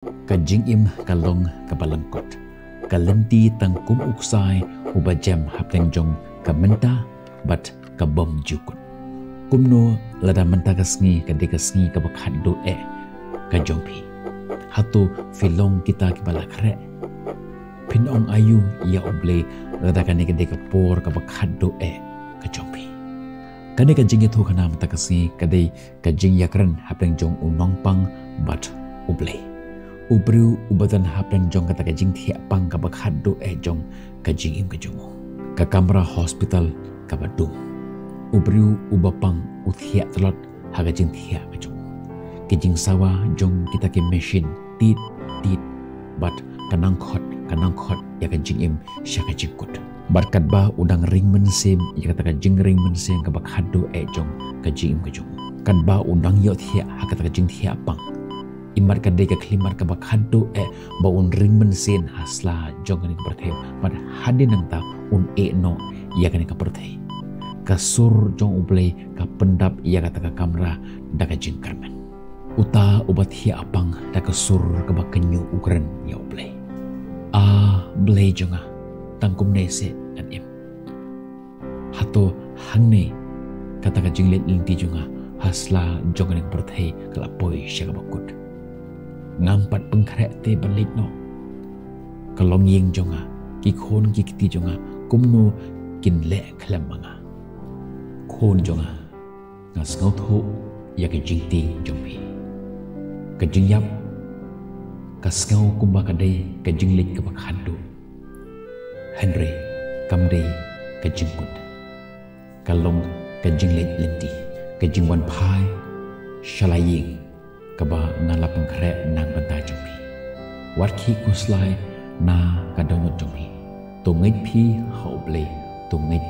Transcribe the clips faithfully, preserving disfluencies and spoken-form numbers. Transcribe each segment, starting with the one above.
Ka jingim ka long kaba lyngkot, ka lynti tang kum u ksai uba jem hapdeng jong ka mynta bad ka bymjukut. Kumno lada mynta ka sngi ka dei ka sngi kaba khatduh eh ka jong phi? Hato phi long kita kiba la khreh? Phin ong aïu ïa U Blei lada kane ka dei ka por kaba khatduh eh ka jong phi? Kane ka jingïathuhkhana mynta ka sngi ka dei ka jingïakren hapdeng jong u nongpang bad U Blei. U briew uba don hapdeng jong kata ka jingthiah pang kaba khatduh eh jong ka jingim ka jong u. Ka kamra hospital kaba dum. U briew uba pang u thiah tlot ha ka jingthiah ka jong u. Ki jingsawa jong kita ki machine tit tit bad ka nang khot ka nang khot ïa ka jingim sha ka jingkut. Bad katba u dang ring mynsiem ïa kata ka jingring mynsiem kaba khatduh eh jong ka jingim ka jong u, katba u dang ïohthiah ha kata ka jingthiah pang, imat ka dei ka khyllipmat kaba khatduh eh ba un ring mynsiem ha sla jong kane ka pyrthei bad hadien nangta un ïeh noh ïa kane ka pyrthei. Ka sur jong U Blei ka pyndap ïa kata ka kamra da ka jingkyrmen. Uta uba thiah pang da ka sur kaba kynñiuh u kren ïa U Blei. A Blei jong nga, tang kumne seh ngan im. Hato hangne kata ka jingleit lynti jong nga ha sla jong kane ka pyrthei ka la poi sha kaba kut? Ngam pat pynkhreh te ban leit noh. Ka longïing jong nga, ki khun ki kti jong nga, kumno kin leh khlem ma nga? Khun jong nga, nga sngewthuh ïa ka jingtieng jong phi. Ka jingïap ka sngew kumba ka dei ka jingleit kaba khatduh. Hynrei kam dei ka jingkut. Ka long ka jingleit lynti, ka jingwan phai sha la ïing kaba nga la pynkhreh na ka bynta jong phi. Wat khih khuslai na ka dohnud jong phi. To ngeit phi ha U Blei, to ngeit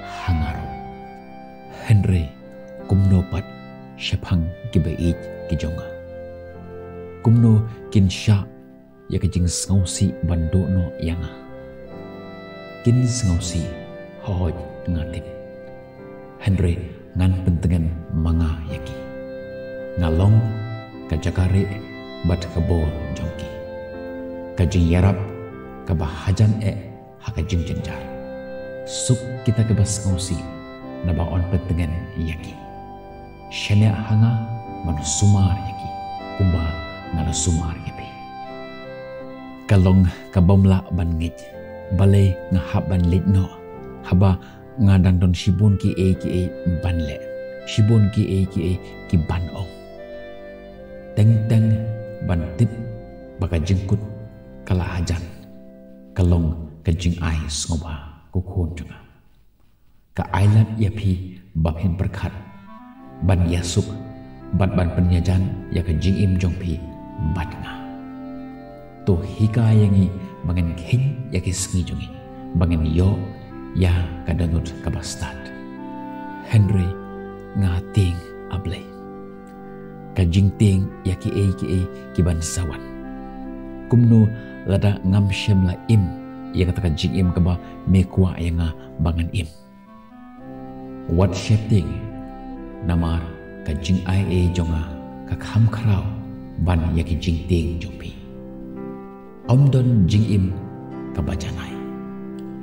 ha nga ruh. Hynrei kumno pat shaphang kiba ïeit ki jong nga? Kumno kin shah ïa ka jingsngewsih ban duh noh ïa nga? Kin sngewsih, hooid nga tip. Hynrei ngan pyntngen ma nga ïa ki. Nga long ka jaka rieh bad ka bor jong ki, ka jingïarap kaba hajan eh ha ka jingjynjar. Suk kita kiba sngewsih naba yn pyntngen ïa ki. Shaniah ha nga ban sumar ïa ki kumba nga la sumar ïa phi. Ka long kabym lah ban ngeit balei nga hap ban leit noh haba nga dang don shibun kiei kiei ban leh, shibun kiei kiei kiban ong. Teng teng ban tip ba ka jingkut ka la hajan, ka long ka jingai sngewbha, ko khun jong nga. Ka ailad ïa phi ba phin pyrkhat ban ïasuk bad ban pynïajan ïa ka jingim jong phi bad nga. To hikai ïa ngi ba ngin kheiñ ïa ki sngi jong ngi, ba ngin ïoh ïa ka dohnud kaba stad. Hynrei nga tieng, A Blei, ka jingtieng ïa kiei kiei kiban sa wan. Kumno lada ngam shym la im ïa kata ka jingim kaba me kwah ïa nga ba ngan im? Wat sheptieng, namar ka jingai ei jong nga ka kham khraw ban ïa ki jingtieng jong phi. Ym don jingim kaba janai,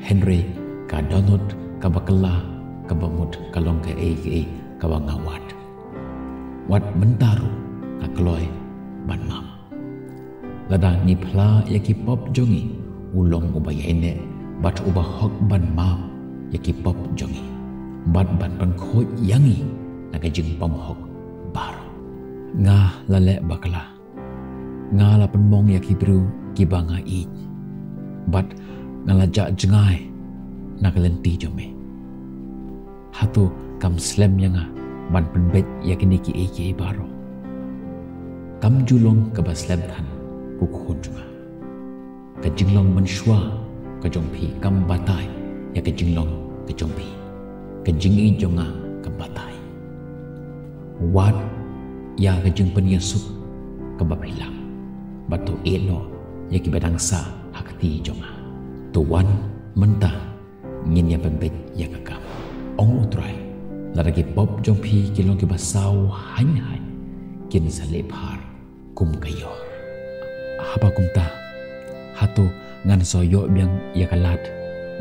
hynrei ka dohnud kaba kylla kaba mut ka long kaei kaei kaba nga wad. Wat mynta ruh nga kloi ban map. Lada ngi phla ïa ki pop jong ngi, u long uba ïaineh bad uba hok ban map ïa ki pop jong ngi bad ban pynkhuid ïa ngi na ka jingbymhok baroh. Nga la leh bakla. Nga la pynmong ïa ki briew kiba nga ïeit bad nga la jah jngai na ka lynti jong me. Hato kam slem ïa nga ban pynbeit ïa kine kiei kiei baroh? Kam ju long kaba slem than, ko khun jong nga. Ka jinglong mynshuwa ka jong phi kam batai ïa ka jinglong ka jong phi. Ka jingïeit jong nga kam batai. Wad ïa ka jingpynïasuk kaba phi lah bad to ïeh noh ïa kiba dang sah ha ka kti jong nga. To wan mynta ngin ïa pynbeit ïa ka kam. Ong U Trai, lada ki pop jong phi ki long kiba saw haiñ haiñ, kin sa leh phar kum ka ïor. Ba kumta, hato ngan sa ïoh biang ïa ka lad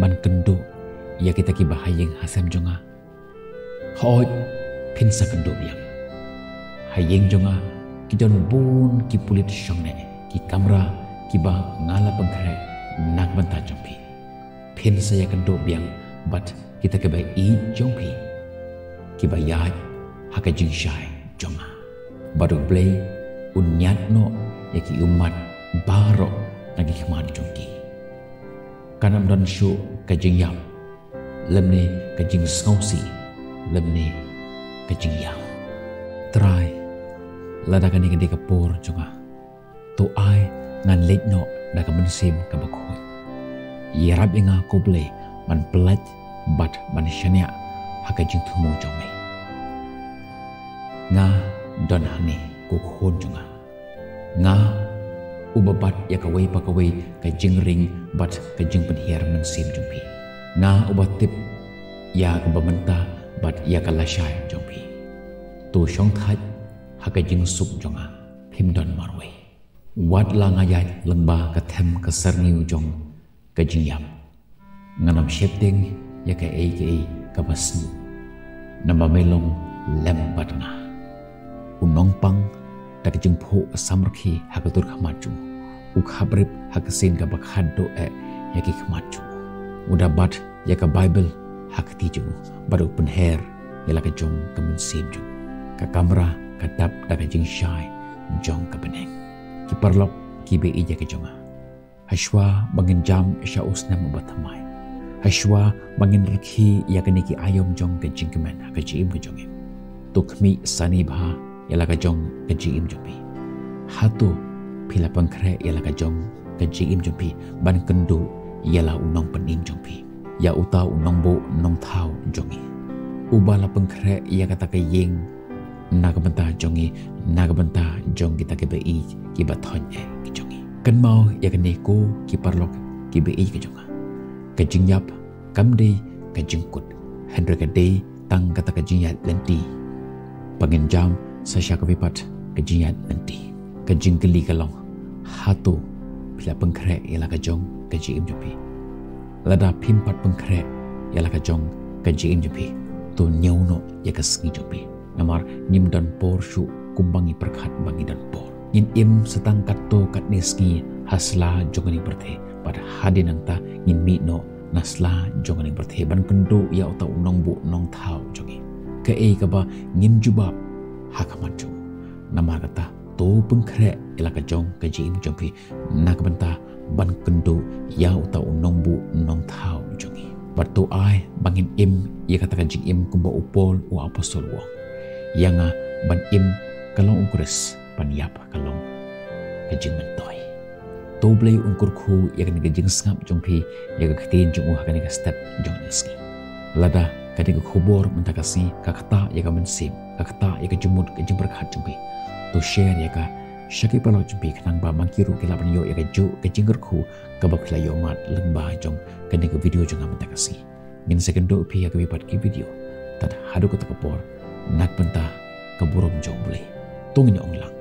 ban kynduh ïa kita kiba ha ïing ha sem jong nga? Hooid, phin sa kynduh biang. Ha ïing jong nga ki don bun ki pulit shongneh, ki kamra kiba nga la pynkhreh na ka bynta jong phi. Phin sa ïakynduh biang bad kita kiba ïeit jong phi, kiba ïaid ha ka jingshai jong nga. Bad U Blei un ñiad noh ïa ki ummat baroh na ki khmat jong ki. Kan ym don shuh ka jingïap, lymne ka jingsngewsih, lymne ka jingïap. Trai, lada kane ka dei ka por jong nga, to ai ngan leit noh da ka mynsiem kaba khuid. Ïarap ïa nga ko Blei ban pyllait bad ban shaniah ha ka jingthmu jong me. Nga don hangne ko khun jong nga. Nga uba bat ïa kawei pa kawei ka jingring bad ka jingpynhiar mynsiem jong phi. Nga uba tip ïa kaba mynta bad ïa ka lashai jong phi. To shongthait ha ka jingsuk jong nga, phim don marwei. Wat la nga ïaid lyngba ka them ka syrngiew jong ka jingïap, ngan ym sheptieng ïa kaei kaei kaba sniew, namar me long lem bad nga. U nongpang da ka jingphuh samrkhie ha ka dur khmat jong u, u khaprip ha ka sien kaba khadduh eh ïa ki khmat jong u, u da bat ïa ka Baibl ha ka kti jong u bad u pynher ïa la ka jong ka mynsiem jong u. Ka kamra ka dap da ka jingshai jong ka bneng. Ki paralok kiba ïeit ïa ka jong nga, hashwa ba ngin jam sha u snem uba thymmai, hashwa ba ngin rkhie ïa kine ki aïom jong ka jingkmen ha ka jingim ka jong ngi, to khmih sani bha ïa la ka jong ka jingim jong phi. Hato phi la pynkhreh ïa la ka jong ka jingim jong phi ban kynduh ïa la u nongpynim jong phi, ïa uta u nongbuh nongthaw jong ngi, uba la pynkhreh ïa kata ka ïing na ka bynta jong ngi, na ka bynta jong kita kiba ïeit kiba thoh eh ki jong ngi? Kynmaw ïa kane ko ki paralok kiba ïeit ka jong nga, ka jingïap kam dei ka jingkut, hynrei ka dei tang kata ka jingïaid lynti. Ba ngin jam sa sha kawei pat ka jingïaid lynti. Ka jingkylli ka long, hato phi la pynkhreh ïa la ka jong ka jingim jong phi? Lada phim pat pynkhreh ïa la ka jong ka jingim jong phi, to ñiew noh ïa ka sngi jong phi, namar ngim don por shuh kumba ngi pyrkhat ba ngi don por. Ngin im sa tang katto katne sngi ha sla jong kane ka pyrthei, bad hadien nangta ngin mih noh na sla jong kane ka pyrthei ban kynduh ïa uta u nongbuh nongthaw jong ngi. Kaei kaba ngin jubab ha khmat jong u? Namar kata, to pynkhreh ïa la ka jong ka jingim jong phi na ka bynta ban kynduh ïa uta u nongbuh nongthaw jong ngi. Bad to ai ba ngin im ïa kata ka jingim kumba u Paul u apostol u ong, ïa nga ban im ka long u Khrist, ban ïap ka long ka jingmyntoi. To U Blei un kyrkhu ïa kane ka jingsngap jong phi ïa ka ktien jong u ha kane ka step jong ka sngi. Lada kane ka khubor mynta ka sngi ka ktah ïa ka mynsiem, ka ktah ïa ka jingmut ka jingpyrkhat jong phi, to share ïa ka sha ki paralok jong phi khnang ba man ki ruh ki lah ban ïoh ïa kajuh ka jingkyrkhu kaba phi la ïohmad lyngba jong kane ka video jong nga mynta ka sngi. Ngin sa ïakynduh phi ha kawei pat ki video. Tad haduh kata ka por, na ka bynta ka burom jong U Blei, to ngin ong lang,